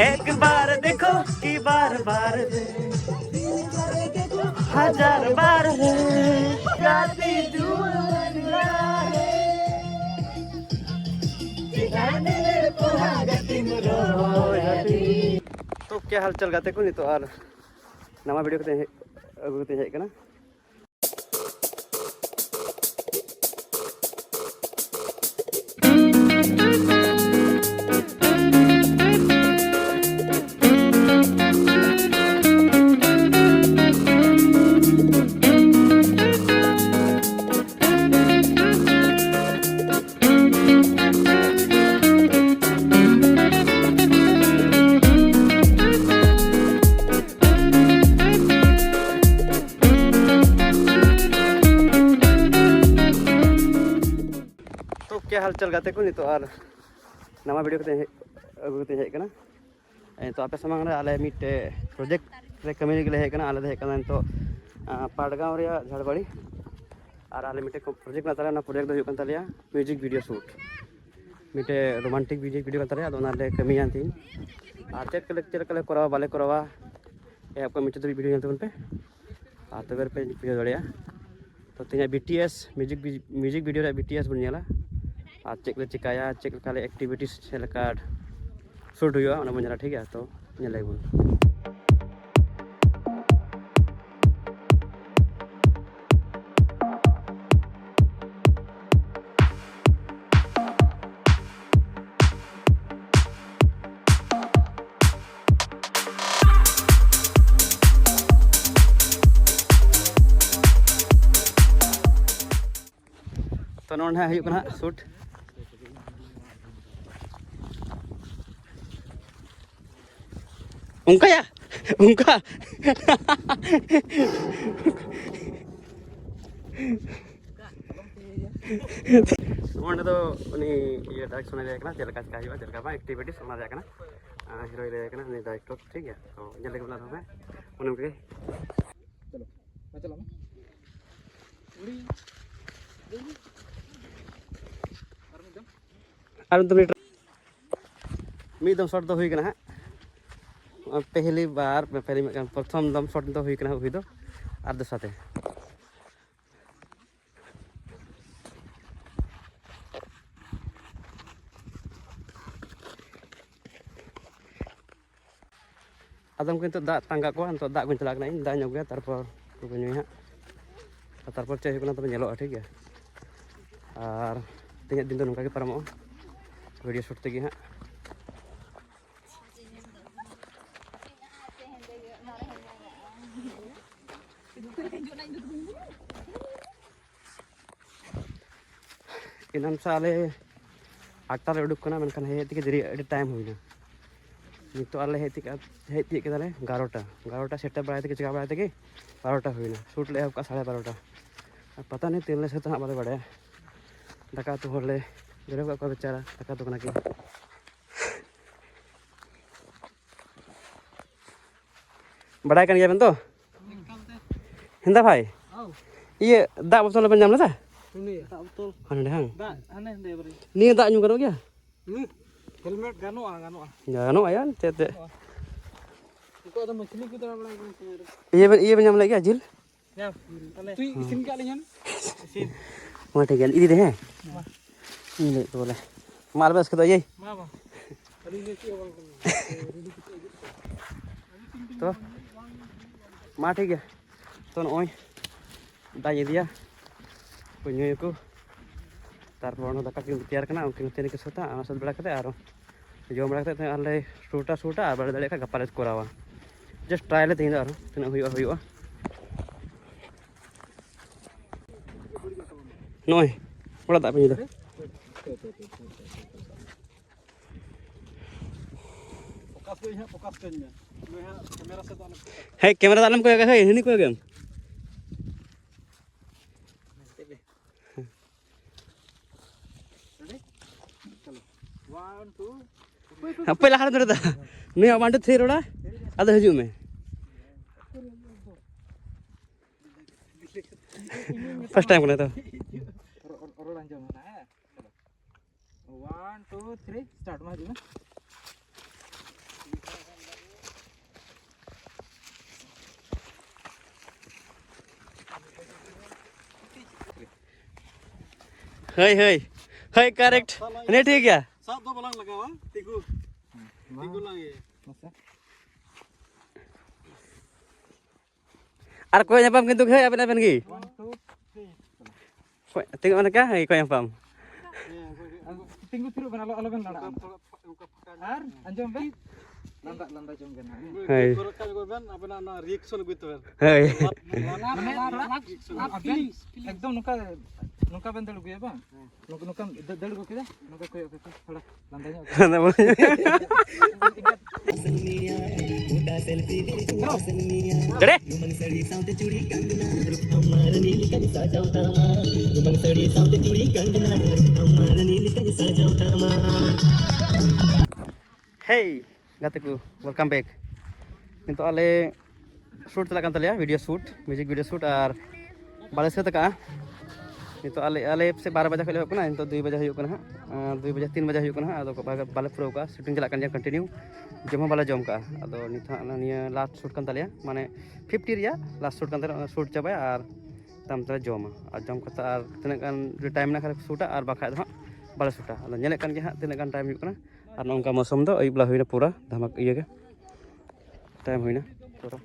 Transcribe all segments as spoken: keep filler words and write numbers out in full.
एक बार देखो कि बार बार, हजार बार है। गाती जुआ। तो क्या हालचाल ᱜᱟᱛᱮ ᱠᱚ? ᱱᱤᱛᱚᱜ ᱟᱨ ᱱᱟᱣᱟ ᱵᱷᱤᱰᱤᱭᱳ ᱠᱟᱛᱮ ᱦᱮᱡ, ᱟᱹᱜᱩ ᱠᱟᱛᱮ ᱦᱮᱡ ᱟᱠᱟᱱᱟ᱾ ᱛᱚ ᱠᱮ ᱦᱟᱞᱪᱟᱞ ᱜᱟᱛᱮ ᱠᱚ, ᱱᱤᱛᱚᱜ ᱟᱨ ᱱᱟᱣᱟ ᱵᱷᱤᱰᱤᱭᱳ ᱠᱟᱛᱮ ᱦᱮᱡ, ᱟᱹᱜᱩ ᱠᱟᱛᱮ ᱦᱮᱡ ᱟᱠᱟᱱᱟ᱾ ᱮ, ᱛᱚ ᱟᱯᱮ ᱥᱟᱢᱟᱝ ᱨᱮ ᱟᱞᱮ ᱢᱤᱫᱴᱮᱡ ᱯᱨᱚᱡᱮᱠᱴ ᱨᱮ ᱠᱟᱹᱢᱤ ᱞᱟᱹᱜᱤᱫ ᱞᱮ ᱦᱮᱡ ᱟᱠᱟᱱᱟ᱾ ᱟᱞᱮ ᱞᱮ ᱦᱮᱡ ᱟᱠᱟᱱᱟ ᱱᱤᱛᱚᱜ, ᱟ, ᱯᱟᱴᱜᱟᱸᱣ ᱨᱮᱭᱟᱜ ᱡᱷᱟᱲᱵᱟᱲᱤ᱾ ᱟᱨ ᱟᱞᱮ ᱢᱤᱫᱴᱮᱡ ᱯᱨᱚᱡᱮᱠᱴ ᱢᱮᱱᱟᱜ ᱛᱟᱞᱮᱭᱟ, ᱚᱱᱟ ᱯᱨᱚᱡᱮᱠᱴ ᱫᱚ ᱦᱩᱭᱩᱜ ᱠᱟᱱ ᱛᱟᱞᱮᱭᱟ ᱢᱤᱣᱡᱤᱠ ᱵᱷᱤᱰᱤᱭᱳ ᱥᱩᱴ᱾ ᱢᱤᱫᱴᱮᱡ ᱨᱳᱢᱟᱱᱴᱤᱠ ᱢᱤᱣᱡᱤᱠ ᱵᱷᱤᱰᱤᱭᱳ ᱠᱟᱱ ᱛᱟᱞᱮᱭᱟ, ᱟᱫᱚ ᱚᱱᱟ ᱞᱮ ᱠᱟᱹᱢᱤᱭᱟ ᱛᱤᱦᱤᱧ᱾ ᱟᱨ ᱪᱮᱫ ᱠᱚᱞᱮ, ᱪᱮᱫ ᱞᱮᱠᱟ ᱞᱮ ᱠᱚᱨᱟᱣᱟ, ᱵᱟᱞᱮ ᱠᱚᱨᱟᱣᱟ, ᱮᱦᱚᱵ ᱠᱷᱚᱱ ᱢᱩᱪᱟᱹᱫ ᱫᱷᱟᱹᱵᱤᱡ ᱵᱷᱤᱰᱤᱭᱳ ᱧᱮᱞ ᱛᱟᱵᱚᱱ ᱯᱮ, ᱟᱨ ᱛᱚᱵᱮ ᱯᱮ ᱵᱩᱡᱷᱟᱹᱣ ᱫᱟᱲᱮᱭᱟᱜᱼᱟ᱾ ᱛᱚ ᱛᱮᱦᱮᱧᱟᱜ B T S music, music video ᱨᱮᱭᱟᱜ ᱵᱤ ᱴᱤ ᱮᱥ ᱵᱚᱱ ᱧᱮᱞᱟ, ᱟᱨ ᱪᱮᱫ ᱞᱮ ᱪᱤᱠᱟᱹᱭᱟ, ᱪᱮᱫ ᱞᱮᱠᱟ ᱞᱮ ᱮᱠᱴᱤᱵᱷᱤᱴᱤᱥ, ᱪᱮᱫ ᱞᱮᱠᱟ ᱥᱩᱴ ᱦᱩᱭᱩᱜᱼᱟ, ᱚᱱᱟ ᱵᱚᱱ ᱧᱮᱞᱟ, ᱴᱷᱤᱠ ᱜᱮᱭᱟ? ᱛᱚ ᱧᱮᱞ ᱞᱮᱜᱮ ᱵᱚᱱ᱾ ᱛᱚ ᱱᱚᱰᱮ ᱦᱟᱸᱜ ᱦᱩᱭᱩᱜ ᱠᱟᱱᱟ ᱦᱟᱸᱜ ᱥᱩᱴ᱾ ᱚᱱᱠᱟᱭᱟ, ᱚᱱᱠᱟ᱾ ᱱᱚᱰᱮ ᱫᱚ ᱩᱱᱤ ᱤᱭᱟᱹ ᱰᱟᱭᱨᱮᱠᱥᱚᱱ ᱮ ᱞᱟᱹᱭ ᱠᱟᱱᱟ, ᱪᱮᱫ ᱞᱮᱠᱟ ᱪᱮᱠᱟ ᱦᱩᱭᱩᱜᱼᱟ, ᱪᱮᱫ ᱞᱮᱠᱟ ᱵᱟᱝ, ᱮᱠᱴᱤᱵᱷᱤᱴᱤᱥ ᱚᱱᱟ ᱨᱮᱭᱟᱜ ᱠᱟᱱᱟ᱾ ᱟᱨ ᱦᱤᱨᱳᱭ ᱞᱟᱹᱭ ᱠᱟᱱᱟ ᱩᱱᱤ ᱰᱟᱭᱨᱮᱠᱴᱚᱨ, ᱴᱷᱤᱠ ᱜᱮᱭᱟ? ᱛᱚ ᱧᱮᱞ ᱞᱮᱜᱮ ᱵᱚᱱ ᱟᱨᱦᱚᱸ ᱦᱮᱸ, ᱚᱱᱮ ᱚᱱᱠᱟ ᱜᱮ᱾ ᱪᱚᱞᱚ, ᱢᱟ ᱪᱟᱞᱟᱜ ᱢᱮ᱾ ᱟᱨ ᱢᱤᱫ ᱫᱚᱢ᱾ ᱟᱨ ᱢᱤᱫ ᱫᱚᱢ ᱞᱤᱴᱟᱨ᱾ ᱢᱤᱫ ᱫᱚᱢ ᱥᱚᱴ ᱫᱚ ᱦᱩᱭ ᱠᱟᱱᱟ ᱦᱟᱸᱜ᱾ ᱯᱮᱦᱞᱤ ᱵᱟᱨ, ᱯᱮᱦᱞᱤ ᱢᱤᱫᱴᱟᱝ ᱯᱨᱚᱛᱷᱚᱢ ᱫᱚᱢ ᱥᱚᱴ ᱫᱚ ᱦᱩᱭ ᱠᱟᱱᱟ ᱦᱩᱭ ᱫᱚ, ᱟᱨ ᱫᱚᱥᱟᱨ ᱛᱮ᱾ ᱟᱫᱚ ᱩᱱᱠᱩ ᱱᱤᱛᱚᱜ ᱫᱟᱜ ᱛᱟᱸᱜᱟ ᱠᱚᱣᱟ, ᱱᱤᱛᱚᱜ ᱫᱟᱜ ᱠᱚᱧ ᱪᱟᱞᱟᱜ ᱠᱟᱱᱟ ᱤᱧ, ᱫᱟᱜ ᱧᱚᱜ ᱜᱮᱭᱟ, ᱛᱟᱨᱯᱚᱨ ᱩᱱᱠᱩ ᱠᱚ ᱧᱩᱭᱟ ᱦᱟᱸᱜ᱾ ᱟᱨ ᱛᱟᱨᱯᱚᱨ ᱪᱮᱫ ᱦᱩᱭᱩᱜ ᱠᱟᱱᱟ ᱛᱚᱵᱮ ᱧᱮᱞᱚᱜᱼᱟ, ᱴᱷᱤᱠ ᱜᱮᱭᱟ᱾ ᱟᱨ ᱛᱮᱦᱮᱧᱟᱜ ᱫᱤᱱ ᱫᱚ ᱱᱚᱝᱠᱟ ᱜᱮ ᱯᱟᱨᱚᱢᱚᱜᱼᱟ, ᱵᱷᱤᱰᱤᱭᱳ ᱥᱩᱴ ᱛᱮᱜᱮ ᱦᱟᱸᱜ᱾ ᱮᱱᱟᱱ ᱥᱮ ᱟᱞᱮ ᱟᱴᱴᱟ ᱞᱮ ᱩᱰᱩᱠ ᱠᱟᱱᱟ, ᱢᱮᱱᱠᱷᱟᱱ ᱦᱮᱡ ᱦᱮᱡ ᱛᱮᱜᱮ ᱫᱮᱨᱤ, ᱟᱹᱰᱤ ᱴᱟᱭᱤᱢ ᱦᱩᱭᱱᱟ᱾ ᱱᱤᱛᱚᱜ ᱟᱞᱮ ᱦᱮᱡ ᱛᱮᱜᱮ, ᱦᱮᱡ ᱛᱤᱭᱳᱜ ᱠᱮᱫᱟᱞᱮ ᱮᱜᱟᱨᱚᱴᱟ᱾ ᱮᱜᱟᱨᱚᱴᱟ ᱥᱮᱴᱮᱨ ᱵᱟᱲᱟᱭ ᱛᱮᱜᱮ, ᱪᱤᱠᱟ ᱵᱟᱲᱟᱭ ᱛᱮᱜᱮ ᱵᱟᱨᱚᱴᱟ ᱦᱩᱭᱱᱟ᱾ ᱥᱩᱴ ᱞᱮ ᱮᱦᱚᱵ ᱠᱟᱜᱼᱟ ᱥᱟᱲᱮ ᱵᱟᱨᱚᱴᱟ᱾ ᱟᱨ ᱯᱟᱛᱟ ᱱᱤᱭᱟᱹ ᱛᱤᱱ ᱨᱮᱞᱮ ᱥᱟᱹᱛᱟ ᱦᱟᱸᱜ ᱵᱟᱞᱮ ᱵᱟᱲᱟᱭᱟ᱾ ᱫᱟᱠᱟ ᱩᱛᱩ ᱦᱚᱲ ᱞᱮ ᱡᱚᱱᱚᱜ ᱠᱟᱜ ᱠᱚᱣᱟ, ᱵᱮᱪᱟᱨᱟ ᱫᱟᱠᱟ ᱩᱛᱩ ᱠᱟᱱᱟ ᱠᱤᱱ᱾ ᱵᱟᱲᱟᱭ ᱠᱟᱱ ᱜᱮᱭᱟᱵᱮᱱ ᱛᱚ? ᱦᱮᱸᱫᱟ ᱵᱷᱟᱭ, ᱤᱭᱟᱹ ᱫᱟᱜ ᱵᱚᱛᱚᱞ ᱵᱮᱱ ᱧᱟᱢ ᱞᱮᱫᱟ? ᱫᱟᱜ ᱵᱚᱛᱚᱞ᱾ ᱦᱟᱸᱰᱮ ᱦᱟᱝ? ᱫᱟᱜ ᱦᱟᱱᱮ ᱦᱟᱸᱰᱮ ᱵᱟᱨᱭᱟ᱾ ᱱᱤᱭᱟᱹ ᱫᱟᱜ ᱧᱩ ᱜᱟᱱᱚᱜ ᱜᱮᱭᱟ? ᱦᱩᱸ, ᱦᱮᱞᱢᱮᱴ ᱜᱟᱱᱚᱜᱼᱟ, ᱜᱟᱱᱚᱜᱼᱟ᱾ ᱜᱟᱱᱚᱜᱼᱟ ᱭᱟ, ᱪᱮᱫ ᱛᱮ? ᱩᱱᱠᱩ ᱟᱫᱚ ᱢᱟᱹᱪᱷᱞᱤ ᱠᱚ ᱫᱟᱬᱟ ᱵᱟᱲᱟᱭ ᱠᱟᱱᱟ ᱥᱚᱢᱚᱭ ᱨᱮ᱾ ᱤᱭᱟᱹ ᱵᱮᱱ, ᱤᱭᱟᱹ ᱵᱮᱱ ᱧᱟᱢ ᱞᱮᱫ ᱜᱮᱭᱟ ᱡᱤᱞ? ᱧᱟᱢ᱾ ᱛᱟᱦᱞᱮ ᱛᱩᱭ ᱤᱥᱤᱱ ᱠᱟᱜ ᱞᱤᱧ ᱦᱮᱸ? ᱤᱥᱤᱱ᱾ ᱢᱟ ᱴᱷᱤᱠ ᱜᱮᱭᱟ, ᱤᱫᱤ ᱫᱮ ᱦᱮᱸ? ᱢᱟ᱾ ᱤᱧ ᱞᱟᱹᱭᱮᱫ ᱛᱟᱵᱚᱱᱟ᱾ ᱢᱟ ᱟᱞᱚ ᱵᱮᱥ ᱠᱚᱫᱚ ᱤᱭᱟᱹᱭ᱾ ᱢᱟ, ᱢᱟ᱾ ᱟᱹᱞᱤᱧ ᱫᱚ ᱪᱮᱫ ᱦᱚᱸ ᱵᱟᱝ ᱠᱟᱱᱟ᱾ ᱛᱚ, ᱢᱟ ᱴᱷᱤᱠ ᱜᱮᱭᱟ᱾ ᱛᱚ, ᱱᱚᱜᱼᱚᱭ ᱫᱟᱜ ᱤᱧ ᱤᱫᱤᱭᱟ, ᱠᱚ ᱧᱩᱭᱟᱠᱚ᱾ ᱛᱟᱨᱯᱚᱨ ᱚᱱᱟ ᱫᱟᱠᱟ ᱠᱤᱱ ᱛᱮᱭᱟᱨ ᱠᱟᱱᱟ, ᱩᱱᱠᱤᱱ ᱛᱤᱱᱟᱹᱜ ᱠᱤᱱ ᱥᱟᱹᱛᱟ, ᱚᱱᱟ ᱥᱟᱹᱛ ᱵᱟᱲᱟ ᱠᱟᱛᱮ ᱟᱨᱚ ᱡᱚᱢ ᱵᱟᱲᱟ ᱠᱟᱛᱮ ᱟᱨᱞᱮ ᱥᱩᱴᱟ, ᱥᱩᱴᱟ, ᱟᱨ ᱵᱟᱞᱮ ᱫᱟᱲᱮᱭᱟᱜ ᱠᱷᱟᱱ ᱜᱟᱯᱟ ᱞᱮ ᱠᱚᱨᱟᱣᱟ᱾ ᱡᱟᱥᱴ ᱴᱨᱟᱭ ᱞᱮ ᱛᱮᱦᱮᱧ ᱫᱚ ᱟᱨᱦᱚᱸ ᱛᱤᱱᱟᱹᱜ ᱦᱩᱭᱩᱜᱼᱟ, ᱦᱩᱭᱩᱜᱼᱟ᱾ ᱱᱚᱜᱼᱚᱭ ᱚᱲᱟᱜ ᱫᱟᱜ ᱯᱮ ᱧᱩᱭᱫᱟ᱾ ᱯᱷᱳᱠᱟᱥ ᱠᱟᱹᱧ ᱦᱟᱸᱜ, ᱯᱷᱳᱠᱟᱥ ᱠᱟᱹᱧ ᱢᱮ᱾ ᱱᱩᱭ ᱦᱟᱸᱜ ᱠᱮᱢᱮᱨᱟ ᱥᱮᱫ ᱫᱚ ᱟᱞᱚᱢ ᱯᱷᱳᱠᱟᱥ᱾ ᱦᱮᱸ, ᱠᱮᱢᱮᱨᱟ ᱫᱚ ᱟᱞᱚᱢ ᱠᱚᱭᱚᱜᱟ, ᱦᱮᱸ, ᱦᱟᱹᱱᱤ ᱠᱚᱭᱚᱜᱮᱢ᱾ ᱨᱮᱰᱤ? ᱪᱚᱞᱚ᱾ One, two. ᱦᱟᱯᱮ, ᱞᱟᱦᱟ ᱨᱮ ᱫᱟᱹᱲ ᱫᱟ᱾ ᱱᱩᱭᱟᱜ ᱚᱣᱟᱱ, ᱴᱩ, ᱛᱷᱨᱤ ᱨᱚᱲᱟ, ᱟᱫᱚ ᱦᱤᱡᱩᱜ ᱢᱮ᱾ ᱯᱷᱟᱥᱴ ᱴᱟᱭᱤᱢ ᱠᱟᱱᱟ ᱛᱚ᱾ ᱨᱚᱲ, ᱨᱚᱲ ᱟᱸᱡᱚᱢ ᱢᱮ ᱦᱮᱸ᱾ ᱪᱚᱞᱚ᱾ One, two, three, start. ᱢᱟ ᱦᱤᱡᱩᱜ ᱢᱮ᱾ ᱦᱳᱭ, ᱦᱳᱭ᱾ ᱦᱳᱭ, correct᱾ ᱦᱟᱱᱮ ᱴᱷᱤᱠ ᱜᱮᱭᱟ᱾ ᱥᱟᱵ ᱫᱚ ᱵᱟᱞᱟᱝ ᱞᱟᱜᱟᱣᱟ, ᱛᱤᱸᱜᱩ᱾ ᱛᱤᱸᱜᱩ ᱞᱟᱝ ᱤᱭᱟᱹᱭᱟ᱾ ᱢᱟᱥᱮ᱾ ᱟᱨ ᱠᱚᱭ ᱧᱟᱯᱟᱢ ᱠᱤᱱᱛᱩ ᱦᱳᱭ ᱟᱵᱮᱱ ᱟᱵᱮᱱ ᱜᱮ᱾ ᱚᱱᱠᱟ ᱦᱳᱭ, ᱠᱚᱭ ᱧᱟᱯᱟᱢ᱾ ᱛᱤᱸᱜᱩ ᱛᱷᱤᱨᱚᱜ ᱵᱮᱱ, ᱟᱞᱚ, ᱟᱞᱚ ᱵᱮᱱ ᱞᱟᱲᱟᱜᱼᱟ᱾ ᱟᱨ ᱟᱸᱡᱚᱢ ᱵᱮᱱ, ᱞᱟᱸᱫᱟ, ᱞᱟᱸᱫᱟ ᱡᱚᱝ ᱵᱮᱱ ᱦᱟᱸᱜ, ᱦᱮᱸ᱾ ᱦᱳᱭ᱾ ᱠᱚᱨᱚ ᱠᱟᱜ ᱵᱮᱱ, ᱟᱵᱮᱱᱟᱜ ᱚᱱᱟ reaction ᱟᱹᱜᱩᱭ ᱛᱟᱵᱮᱱ᱾ ᱦᱳᱭ᱾ ᱢᱟᱱᱮ ᱛᱷᱚᱲᱟ ᱟᱵᱮᱱ ᱮᱠᱫᱚᱢ ᱱᱚᱝᱠᱟ, ᱱᱚᱝᱠᱟ ᱵᱮᱱ ᱫᱟᱹᱲ ᱟᱹᱜᱩᱭᱟ ᱵᱟᱝ? ᱱᱚᱝᱠᱟ, ᱱᱚᱝᱠᱟᱢ ᱫᱟᱹᱲ ᱟᱹᱜᱩ ᱠᱮᱫᱟ, ᱱᱚᱝᱠᱟ ᱠᱚᱭᱚᱜ ᱠᱟᱛᱮ ᱛᱷᱚᱲᱟ ᱞᱟᱸᱫᱟ ᱧᱚᱜ᱾ ᱞᱟᱸᱫᱟ ᱧᱚᱜ᱾ ᱪᱮᱲᱮ᱾ Hey, ᱜᱟᱛᱮ ᱠᱚ, welcome back. ᱱᱤᱛᱚᱜ ᱟᱞᱮ shoot ᱪᱟᱞᱟᱜ ᱠᱟᱱ ᱛᱟᱞᱮᱭᱟ, video shoot, music video shoot, ᱟᱨ ᱵᱟᱞᱮ ᱥᱟᱹᱛ ᱟᱠᱟᱜᱼᱟ᱾ ᱱᱤᱛᱚᱜ ᱟᱞᱮ, ᱟᱞᱮ ᱥᱮ ᱵᱟᱨᱚ ᱵᱟᱡᱟ ᱠᱷᱚᱱ ᱞᱮ ᱮᱦᱚᱵ ᱠᱟᱱᱟ, ᱱᱤᱛᱚᱜ ᱫᱩᱭ ᱵᱟᱡᱟ ᱦᱩᱭᱩᱜ ᱠᱟᱱᱟ ᱦᱟᱸᱜ, ᱟᱨ ᱫᱩᱭ ᱵᱟᱡᱟ, ᱛᱤᱱ ᱵᱟᱡᱟ ᱦᱩᱭᱩᱜ ᱠᱟᱱᱟ ᱦᱟᱸᱜ, ᱟᱫᱚ ᱵᱟᱞᱮ, ᱵᱟᱞᱮ ᱯᱩᱨᱟᱹᱣ ᱠᱟᱜᱼᱟ, shooting ᱪᱟᱞᱟᱜ ᱠᱟᱱ ᱜᱮᱭᱟ continue, ᱡᱚᱢ ᱦᱚᱸ ᱵᱟᱞᱮ ᱡᱚᱢ ᱠᱟᱜᱼᱟ᱾ ᱟᱫᱚ ᱱᱤᱛᱚᱜ ᱦᱟᱸᱜ ᱱᱤᱭᱟᱹ last shoot ᱠᱟᱱ ᱛᱟᱞᱮᱭᱟ, ᱢᱟᱱᱮ fifty ᱨᱮᱭᱟᱜ last shoot ᱠᱟᱱ ᱛᱟᱞᱮᱭᱟ, ᱚᱱᱟ shoot ᱪᱟᱵᱟᱭᱟ ᱟᱨ ᱛᱟᱭᱚᱢ ᱛᱮᱞᱮ ᱡᱚᱢᱟ᱾ ᱟᱨ ᱡᱚᱢ ᱠᱟᱛᱮ ᱟᱨ ᱛᱤᱱᱟᱹᱜ ᱜᱟᱱ ᱡᱩᱫᱤ time ᱢᱮᱱᱟᱜ ᱠᱷᱟᱱ shoot ᱟ, ᱟᱨ ᱵᱟᱠᱷᱟᱡ ᱫᱚ ᱦᱟᱸᱜ ᱵᱟᱞᱮ shoot ᱟ᱾ ᱟᱫᱚ ᱧᱮᱞᱮᱫ ᱠᱟᱱ ᱜᱮᱭᱟ ᱦᱟᱸᱜ ᱛᱤᱱᱟᱹᱜ ᱜᱟᱱ time ᱦᱩᱭᱩᱜ ᱠᱟᱱᱟ᱾ ᱟᱨ ᱱᱚᱝᱠᱟ ᱢᱳᱥᱚᱢ ᱫᱚ ᱟᱹᱭᱩᱵ ᱵᱮᱞᱟ ᱦᱩᱭᱱᱟ, ᱯᱩᱨᱟ ᱫᱷᱟᱢᱟᱠ ᱤᱭᱟᱹ ᱜᱮ time ᱦᱩᱭᱱᱟ ᱯᱩᱨᱟ᱾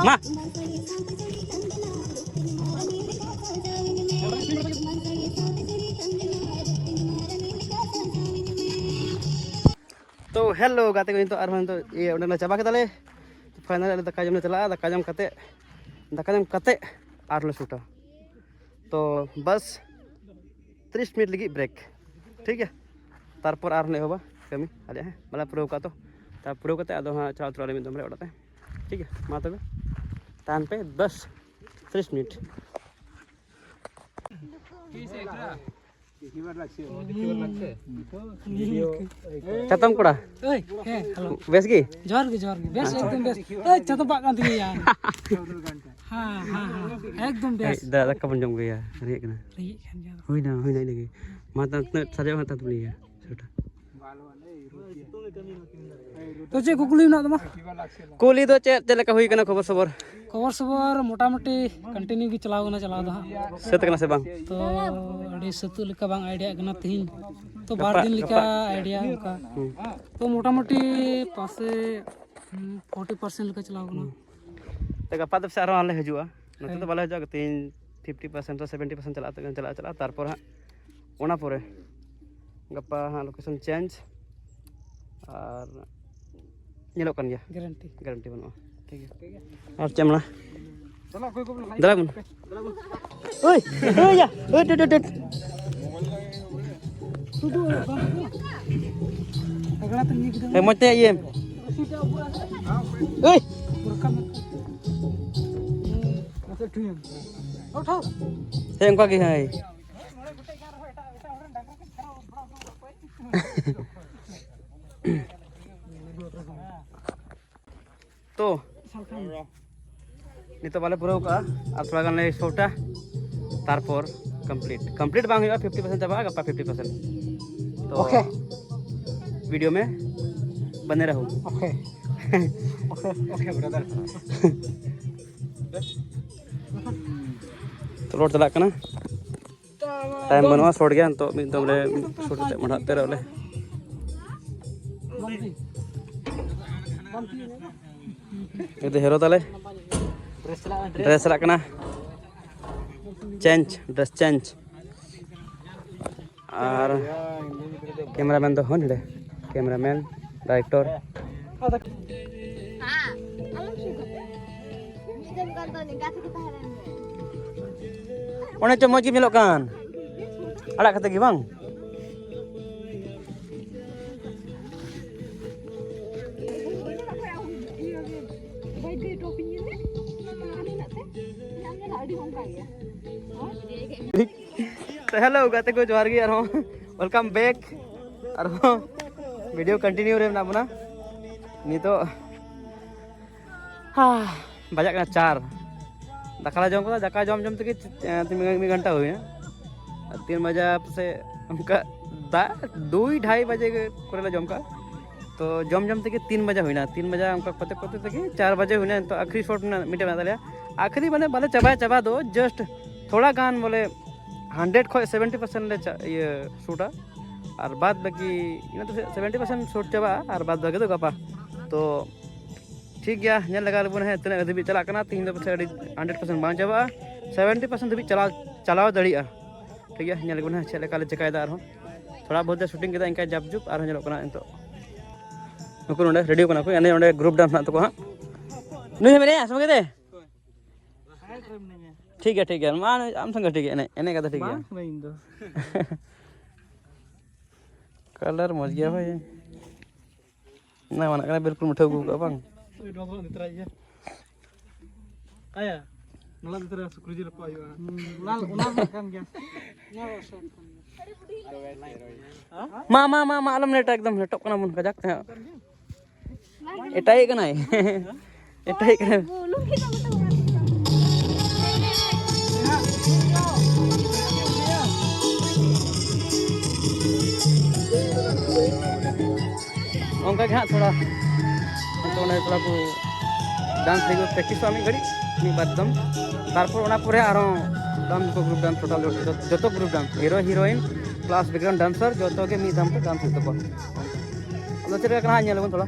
ᱢᱟ᱾ ᱛᱚ hello ᱜᱟᱛᱮ ᱠᱚ, ᱱᱤᱛᱚᱜ ᱟᱨᱦᱚᱸ ᱱᱤᱛᱚᱜ ᱤᱭᱟᱹ ᱚᱸᱰᱮ ᱞᱮ ᱪᱟᱵᱟ ᱠᱮᱫᱟᱞᱮ᱾ Finally ᱟᱞᱮ ᱫᱟᱠᱟ ᱡᱚᱢ ᱞᱮ ᱪᱟᱞᱟᱜᱼᱟ᱾ ᱫᱟᱠᱟ ᱡᱚᱢ ᱠᱟᱛᱮ, ᱫᱟᱠᱟ ᱡᱚᱢ ᱠᱟᱛᱮ ᱟᱨᱦᱚᱸ ᱞᱮ shoot ᱟ᱾ ᱛᱚ ᱵᱟᱥ ᱛᱤᱨᱤᱥ ᱢᱤᱱᱤᱴ ᱞᱟᱹᱜᱤᱫ break, ᱴᱷᱤᱠ ᱜᱮᱭᱟ᱾ ᱛᱟᱨᱯᱚᱨ ᱟᱨᱦᱚᱸ ᱞᱮ ᱮᱦᱚᱵᱟ ᱠᱟᱹᱢᱤ ᱟᱞᱮᱭᱟᱜ, ᱦᱮᱸ, ᱵᱟᱞᱮ ᱯᱩᱨᱟᱹᱣ ᱠᱟᱜᱼᱟ᱾ ᱛᱚ ᱛᱟ ᱯᱩᱨᱟᱹᱣ ᱠᱟᱛᱮ ᱟᱫᱚ ᱦᱟᱸᱜ ᱪᱟᱞᱟᱣ ᱩᱛᱟᱹᱨᱚᱜ ᱟᱞᱮ ᱢᱤᱫ ᱫᱚᱢ ᱨᱮ ᱚᱲᱟᱜ ᱛᱮ, ᱴᱷᱤᱠ ᱜᱮᱭᱟ᱾ ᱢᱟ ᱛᱚᱵᱮ ᱛᱟᱦᱮᱱ ᱯᱮ ᱵᱟᱥ ᱛᱤᱨᱤᱥ ᱢᱤᱱᱤᱴ᱾ ᱪᱟᱛᱚᱢ ᱠᱚᱲᱟ᱾ ᱳᱭ, ᱦᱮᱸ, hello᱾ ᱵᱮᱥ ᱜᱮ? ᱡᱚᱦᱟᱨ ᱜᱮ, ᱡᱚᱦᱟᱨ ᱜᱮ᱾ ᱵᱮᱥ, ᱮᱠᱫᱚᱢ ᱵᱮᱥ᱾ ᱳᱭ, ᱪᱟᱛᱚᱢ ᱵᱟᱜ ᱠᱟᱱ ᱛᱤᱧᱟ ᱭᱟ᱾ ᱦᱮᱸ, ᱦᱮᱸ, ᱦᱮᱸ, ᱮᱠᱫᱚᱢ ᱵᱮᱥ᱾ ᱫᱟ-, ᱫᱟᱠᱟ ᱵᱚᱱ ᱡᱚᱢ ᱜᱮᱭᱟ, ᱨᱮᱸᱜᱮᱡ ᱠᱟᱱᱟ᱾ ᱨᱮᱸᱜᱮᱡ ᱠᱟᱱ ᱜᱮᱭᱟ᱾ ᱦᱩᱭᱱᱟ, ᱦᱩᱭᱱᱟ ᱤᱱᱟᱹᱜᱮ᱾ ᱢᱟ, ᱛᱟ-, ᱛᱤᱱᱟᱹᱜ ᱥᱟᱨᱮᱡᱚᱜ ᱠᱟᱱᱟ, ᱛᱟᱛ ᱵᱚᱱ ᱤᱭᱟᱹᱭᱟ, ᱥᱮᱴᱟ᱾ ᱛᱚ ᱪᱮᱫ ᱠᱩᱠᱞᱤ ᱢᱮᱱᱟᱜ ᱛᱟᱢᱟ? ᱠᱩᱞᱤ ᱫᱚ ᱪᱮᱫ, ᱪᱮᱫ ᱞᱮᱠᱟ ᱦᱩᱭ ᱠᱟᱱᱟ ᱠᱷᱚᱵᱚᱨ ᱥᱚᱵᱚᱨ? ᱠᱷᱚᱵᱚᱨ ᱥᱚᱵᱚᱨ ᱢᱚᱴᱟᱢᱩᱴᱤ ᱠᱚᱱᱴᱤᱱᱤᱭᱩ ᱜᱮ ᱪᱟᱞᱟᱣ ᱠᱟᱱᱟ, ᱪᱟᱞᱟᱣ ᱫᱚ ᱦᱟᱸᱜ᱾ ᱥᱟᱹᱛ ᱠᱟᱱᱟ ᱥᱮ ᱵᱟᱝ? ᱛᱚ ᱟᱹᱰᱤ ᱥᱟᱹᱛᱩᱜ ᱞᱮᱠᱟ ᱵᱟᱝ ᱟᱭᱰᱤᱭᱟ ᱠᱟᱱᱟ ᱛᱤᱦᱤᱧ, ᱛᱚ ᱵᱟᱨ ᱜᱟᱯᱟ, ᱫᱤᱱ ᱞᱮᱠᱟ ᱜᱟᱯᱟ᱾ ᱟᱭᱰᱤᱭᱟ ᱚᱱᱠᱟ᱾ ᱦᱩᱸ᱾ ᱛᱚ ᱢᱚᱴᱟᱢᱩᱴᱤ ᱯᱟᱥᱮ ᱯᱷᱳᱨᱴᱤ ᱯᱟᱨᱥᱮᱱᱴ ᱞᱮᱠᱟ ᱪᱟᱞᱟᱣ ᱠᱟᱱᱟ᱾ ᱦᱩᱸ᱾ ᱛᱚ ᱜᱟᱯᱟ ᱫᱚ ᱥᱮ ᱟᱨᱦᱚᱸ ᱟᱞᱮ ᱦᱤᱡᱩᱜᱼᱟ, ᱱᱚᱛᱮ ᱫᱚ ᱦᱮᱸ᱾ ᱵᱟᱞᱮ ᱦᱤᱡᱩᱜᱼᱟ, ᱛᱤᱦᱤᱧ ᱯᱷᱤᱯᱴᱤ ᱯᱟᱨᱥᱮᱱᱴ ᱥᱮ ᱥᱮᱵᱷᱮᱱᱴᱤ ᱯᱟᱨᱥᱮᱱᱴ ᱪᱟᱞᱟᱜ ᱛᱮ ᱪᱟᱞᱟᱜ ᱪᱟᱞᱟᱜᱼᱟ᱾ ᱛᱟᱨᱯᱚᱨ ᱦᱟᱸᱜ ᱚᱱᱟ ᱯᱚᱨᱮ ᱜᱟᱯᱟ ᱦᱟᱸᱜ ᱞᱳᱠᱮᱥᱚᱱ ᱪᱮᱧᱡᱽ ᱟᱨ ᱧᱮᱞᱚᱜ ᱠᱟᱱ ᱜᱮᱭᱟ᱾ ᱜᱮᱨᱮᱱᱴᱤ᱾ ᱜᱮᱨᱮᱱᱴᱤ ᱵᱟᱹᱱᱩᱜᱼᱟ᱾ ᱴᱷᱤᱠ ᱜᱮᱭᱟ᱾ ᱟᱨ ᱪᱮᱫ ᱮᱢ ᱢᱮᱱᱟ? ᱫᱮᱞᱟ ᱵᱚᱱ᱾ ᱳᱭ, ᱳᱭ, ᱭᱟ, ᱳᱭ, ᱴᱩᱴ, ᱴᱩᱴ᱾ ᱮ, ᱢᱚᱡᱽ ᱛᱮ ᱤᱭᱟᱹ᱾ ᱳᱭ᱾ ᱦᱮᱸ, ᱚᱱᱠᱟ ᱜᱮ, ᱦᱮᱸ᱾ ᱛᱚ ᱱᱤᱛᱚᱜ ᱵᱟᱞᱮ ᱯᱩᱨᱟᱹᱣ ᱠᱟᱜᱼᱟ, ᱟᱨ ᱛᱷᱚᱲᱟ ᱜᱟᱱ ᱞᱮ ᱥᱚᱴᱟ, ᱛᱟᱨᱯᱚᱨ ᱠᱚᱢᱯᱞᱤᱴ᱾ ᱠᱚᱢᱯᱞᱤᱴ ᱵᱟᱝ ᱦᱩᱭᱩᱜᱼᱟ, ᱯᱷᱤᱯᱴᱤ ᱯᱟᱨᱥᱮᱱᱴ ᱪᱟᱵᱟᱜᱼᱟ, ᱜᱟᱯᱟ ᱯᱷᱤᱯᱴᱤ ᱯᱟᱨᱥᱮᱱᱴ᱾ ᱛᱚ OK᱾ ᱵᱷᱤᱰᱤᱭᱳ ᱢᱮ ᱵᱟᱱᱮ ᱨᱮᱦᱚ᱾ OK᱾ OK, OK, brother. ᱛᱚ ᱞᱳᱰ ᱪᱟᱞᱟᱜ ᱠᱟᱱᱟ᱾ ᱴᱟᱭᱤᱢ ᱵᱟᱹᱱᱩᱜᱼᱟ, ᱥᱚᱨᱴ ᱜᱮᱭᱟ᱾ ᱱᱤᱛᱚᱜ ᱢᱤᱫ ᱫᱚᱢ ᱞᱮ ᱥᱩᱴ ᱠᱟᱛᱮ ᱢᱟᱲᱟᱝ ᱛᱮ ᱨᱮ ᱵᱚᱞᱮ᱾ ᱮ ᱫᱚ ᱦᱤᱨᱳ ᱛᱟᱞᱮ᱾ ᱰᱨᱮᱥ ᱪᱟᱞᱟᱜ ᱠᱟᱱᱟ᱾ Change, dress change. ᱟᱨ ᱠᱮᱢᱮᱨᱟᱢᱮᱱ ᱫᱚ ᱦᱚᱸ ᱱᱚᱰᱮ, ᱠᱮᱢᱮᱨᱟᱢᱮᱱ, ᱰᱟᱭᱨᱮᱠᱴᱚᱨ᱾ ᱚᱱᱮ ᱪᱚ ᱢᱚᱡᱽ ᱜᱮ ᱧᱮᱞᱚᱜ ᱠᱟᱱ, ᱟᱲᱟᱜ ᱠᱟᱛᱮ ᱜᱮ ᱵᱟᱝ? ᱛᱚ ᱦᱮᱞᱳ ᱜᱟᱛᱮ ᱠᱚ, ᱡᱚᱦᱟᱨ ᱜᱮ ᱟᱨᱦᱚᱸ, welcome back᱾ ᱟᱨᱦᱚᱸ ᱵᱷᱤᱰᱤᱭᱳ ᱠᱚᱱᱴᱤᱱᱤᱭᱩ ᱨᱮ ᱢᱮᱱᱟᱜ ᱵᱚᱱᱟ ᱱᱤᱛᱚᱜ᱾ ᱦᱟᱸ, ᱵᱟᱡᱟᱜ ᱠᱟᱱᱟ ᱪᱟᱨ᱾ ᱫᱟᱠᱟ ᱞᱮ ᱡᱚᱢ ᱠᱮᱫᱟ, ᱫᱟᱠᱟ ᱡᱚᱢ ᱡᱚᱢ ᱛᱮᱜᱮ, ᱮᱸ, ᱢᱤᱫ ᱜᱷᱚᱱᱴᱟ ᱦᱩᱭᱱᱟ᱾ ᱟᱨ ᱛᱤᱱ ᱵᱟᱡᱟ ᱯᱟᱥᱮ ᱚᱱᱠᱟ ᱫᱟᱜ ᱫᱩᱭ ᱰᱷᱟᱭ ᱵᱟᱡᱮ ᱠᱚᱨᱮ ᱞᱮ ᱡᱚᱢ ᱠᱟᱜᱼᱟ᱾ ᱛᱚ ᱡᱚᱢ ᱡᱚᱢ ᱛᱮᱜᱮ ᱛᱤᱱ ᱵᱟᱡᱟ ᱦᱩᱭᱱᱟ, ᱛᱤᱱ ᱵᱟᱡᱟ ᱚᱱᱠᱟ ᱠᱚᱛᱮ ᱠᱚᱛᱮ ᱛᱮᱜᱮ ᱪᱟᱨ ᱵᱟᱡᱮ ᱦᱩᱭᱱᱟ᱾ ᱱᱤᱛᱚᱜ ᱟᱠᱷᱨᱤ ᱥᱚᱴ ᱢᱮᱱᱟᱜ, ᱢᱤᱫᱴᱮᱱ ᱢᱮᱱᱟᱜ ᱛᱟᱞᱮᱭᱟ᱾ ᱟᱠᱷᱨᱤ ᱢᱟᱱᱮ ᱵᱟᱞᱮ ᱪᱟᱵᱟᱭᱟ ᱪᱟᱵᱟ ᱫᱚ, ᱡᱟᱥᱴ ᱛᱷᱚᱲᱟ ᱜᱟᱱ ᱵᱚᱞᱮ ᱦᱟᱱᱰᱨᱮᱰ ᱠᱷᱚᱱ ᱥᱮᱵᱷᱮᱱᱴᱤ ᱯᱟᱨᱥᱮᱱᱴ ᱞᱮ ᱪᱟ-, ᱤᱭᱟᱹ ᱥᱩᱴᱟ, ᱟᱨ ᱵᱟᱫ ᱵᱟᱹᱠᱤ ᱤᱱᱟᱹ ᱫᱚ ᱥᱮᱵᱷᱮᱱᱴᱤ ᱯᱟᱨᱥᱮᱱᱴ ᱥᱩᱴ ᱪᱟᱵᱟᱜᱼᱟ, ᱟᱨ ᱵᱟᱫ ᱵᱟᱹᱠᱤ ᱫᱚ ᱜᱟᱯᱟ᱾ ᱛᱚ ᱴᱷᱤᱠ ᱜᱮᱭᱟ, ᱧᱮᱞ ᱞᱮᱜᱟ ᱞᱮᱵᱚᱱ ᱦᱮᱸ ᱛᱤᱱᱟᱹᱜ ᱫᱷᱟᱹᱵᱤᱡ ᱪᱟᱞᱟᱜ ᱠᱟᱱᱟ᱾ ᱛᱤᱦᱤᱧ ᱫᱚ ᱯᱟᱥᱮᱡ ᱟᱹᱰᱤ ᱦᱟᱱᱰᱨᱮᱰ ᱯᱟᱨᱥᱮᱱᱴ ᱵᱟᱝ ᱪᱟᱵᱟᱜᱼᱟ, ᱥᱮᱵᱷᱮᱱᱴᱤ ᱯᱟᱨᱥᱮᱱᱴ ᱫᱷᱟᱹᱵᱤᱡ ᱪᱟᱞᱟᱣ, ᱪᱟᱞᱟᱣ ᱫᱟᱲᱮᱭᱟᱜᱼᱟ᱾ ᱴᱷᱤᱠ ᱜᱮᱭᱟ, ᱧᱮᱞ ᱞᱮᱵᱚᱱ ᱦᱮᱸ ᱪᱮᱫ ᱞᱮᱠᱟ ᱞᱮ ᱪᱮᱠᱟᱭᱮᱫᱟ ᱟᱨᱦᱚᱸ᱾ ᱛᱷᱚᱲᱟ ᱵᱚᱦᱩᱛ ᱞᱮ ᱥᱩᱴᱤᱝ ᱠᱮᱫᱟ ᱤᱱᱠᱟ ᱡᱟᱯ ᱡᱩᱯ, ᱟᱨᱦᱚᱸ ᱧᱮᱞᱚᱜ ᱠᱟᱱᱟ ᱱᱤᱛᱚᱜ᱾ ᱱᱩᱠᱩ ᱱᱚᱰᱮ ᱨᱮᱰᱤ ᱠᱟᱱᱟ ᱠᱚ, ᱮᱱᱮᱡ ᱱᱚᱰᱮ ᱜᱨᱩᱯ ᱰᱟᱱᱥ ᱢᱮᱱᱟᱜ ᱛᱟᱠᱚᱣᱟ ᱦᱟᱸᱜ᱾ ᱱᱩᱭ ᱦᱚᱸ ᱢᱮᱱᱟᱭᱟ, ᱥᱚᱸᱜᱮ ᱛᱮ? ᱴᱷᱤᱠ ᱜᱮᱭᱟ, ᱴᱷᱤᱠ ᱜᱮᱭᱟ, ᱢᱟ ᱟᱢ ᱥᱚᱸᱜᱮ ᱴᱷᱤᱠ ᱜᱮᱭᱟ, ᱮᱱᱮᱡ, ᱮᱱᱮᱡ ᱠᱟᱛᱮ ᱴᱷᱤᱠ ᱵᱟᱝ ᱜᱮᱭᱟ᱾ ᱠᱟᱱᱟ ᱤᱧ ᱫᱚ᱾ ᱠᱟᱞᱟᱨ ᱢᱚᱡᱽ ᱜᱮᱭᱟ ᱵᱷᱟᱭ᱾ ᱚᱱᱟ ᱢᱟᱱᱟᱜ ᱠᱟᱱᱟ, ᱵᱤᱞᱠᱩᱞ ᱢᱤᱴᱷᱟᱹ ᱟᱹᱜᱩ ᱠᱟᱜᱼᱟ ᱵᱟᱝ? ᱳᱭ, ᱱᱚᱣᱟ ᱫᱚ ᱤᱫᱤ ᱛᱚᱨᱟᱭ ᱜᱮᱭᱟ᱾ ᱟᱭᱟ, ᱱᱚᱣᱟ ᱤᱫᱤ ᱛᱚᱨᱟᱭᱟ, ᱥᱩᱠᱨᱤ ᱡᱤᱞ ᱨᱟᱯᱟᱜ ᱦᱩᱭᱩᱜᱼᱟ᱾ ᱦᱩᱸ, ᱚᱱᱟ, ᱚᱱᱟ ᱢᱟ ᱠᱟᱱ ᱜᱮᱭᱟ᱾ ᱢᱟ, ᱢᱟ, ᱢᱟ, ᱢᱟ, ᱟᱞᱚᱢ ᱞᱮᱴᱟ, ᱮᱠᱫᱚᱢ ᱞᱮᱴᱚᱜ ᱠᱟᱱᱟ ᱵᱚᱱ ᱠᱟᱡᱟᱠ ᱛᱮ ᱦᱟᱸᱜ᱾ ᱮᱴᱟᱜ ᱠᱟᱱᱟᱭ᱾ ᱮᱴᱟᱜ ᱠᱟᱱᱟᱭ᱾ ᱚᱱᱠᱟ ᱜᱮ ᱦᱟᱸᱜ ᱛᱷᱚᱲᱟ, ᱚᱱᱛᱮ ᱚᱱᱮ ᱛᱷᱚᱲᱟ ᱠᱚ ᱰᱟᱱᱥ ᱞᱟᱹᱜᱤᱫ ᱯᱨᱮᱠᱴᱤᱥᱚᱜᱼᱟ ᱢᱤᱫ ᱜᱷᱟᱹᱲᱤᱡ, ᱢᱤᱫ ᱵᱟᱨ ᱫᱚᱢ᱾ ᱛᱟᱨᱯᱚᱨ ᱚᱱᱟ ᱯᱚᱨᱮ ᱟᱨᱦᱚᱸ ᱰᱟᱱᱥ ᱠᱚ, ᱜᱨᱩᱯ ᱰᱟᱱᱥ ᱴᱳᱴᱟᱞ ᱡᱚᱛᱚ, ᱡᱚᱛᱚ group dance, hero heroine plus background dancer ᱡᱚᱛᱚ ᱜᱮ ᱢᱤᱫ ᱫᱷᱟᱣ ᱛᱮ ᱰᱟᱱᱥ ᱦᱩᱭᱩᱜ ᱛᱟᱠᱚᱣᱟ᱾ ᱟᱫᱚ ᱪᱮᱫ ᱞᱮᱠᱟ ᱠᱟᱱᱟ ᱦᱟᱸᱜ ᱧᱮᱞ ᱟᱵᱚᱱ ᱛᱷᱚᱲᱟ᱾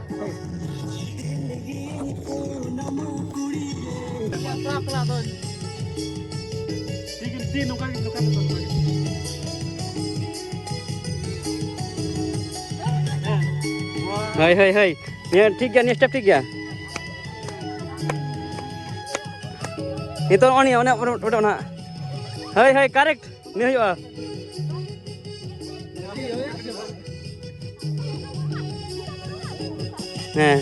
ᱦᱳᱭ, ᱦᱳᱭ, ᱦᱳᱭ᱾ ᱱᱤᱭᱟᱹ ᱴᱷᱤᱠ ᱜᱮᱭᱟ, ᱱᱤᱭᱟᱹ ᱥᱴᱮᱯ ᱴᱷᱤᱠ ᱜᱮᱭᱟ᱾ ᱱᱤᱛᱚᱜ ᱱᱚᱜᱼᱚ ᱱᱤᱭᱟᱹ, ᱚᱱᱮ, ᱚᱱᱮ, ᱚᱸᱰᱮ ᱚᱱᱟ᱾ ᱦᱳᱭ, ᱦᱳᱭ, ᱠᱟᱨᱮᱠᱴ᱾ ᱱᱤᱭᱟᱹ ᱦᱩᱭᱩᱜᱼᱟ᱾ ᱦᱮᱸ᱾